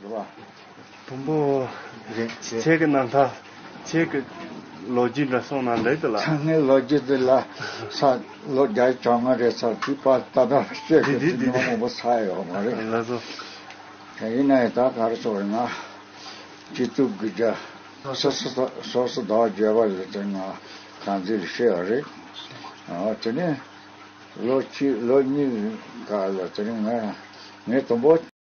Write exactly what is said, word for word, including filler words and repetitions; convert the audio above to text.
རེད་བ། དུམ་བུ། རེད་ཆེ། ཁྱེད་ཀྱི་རྣམ་ཐར། ཁྱེད་ཀྱི་ལོ་རྒྱུས་འདྲ་གསུངས་ན་འགྲིག་འདུག་ལགས། ངའི་ལོ་རྒྱུས་འདི་ལ་ས་ལོ་བརྒྱད་ཅུ་གྱ་ལྔ་རེད་ས་ཅིག་པ་ད་ལྟ་བཤད་འདི་གི་འདི་ཚིག་འདི་ཉི་མ་མང་པོ་ཚར་ཡོད་མ་རེད། ལགས་སོ། དེ་ཡིན་ན་ཡང་ད་ག་རེ་ཟེར་དགོས་རེད། ང་སྤྱི་གཙུག་དགུ་བརྒྱ་སོ་སོ་སོ་སོ་ཟླ་བ་བརྒྱད་པ་ལ་དེ་ང་གང་ཟིག་ལ་བཤད་ཡོད་རེད། ཨ་དེ་ནས་ལོ་གཅིག་ལོ་གཉིས་ག་ལ་དེ་ནས་ང་ངའི་དུམ་བུ།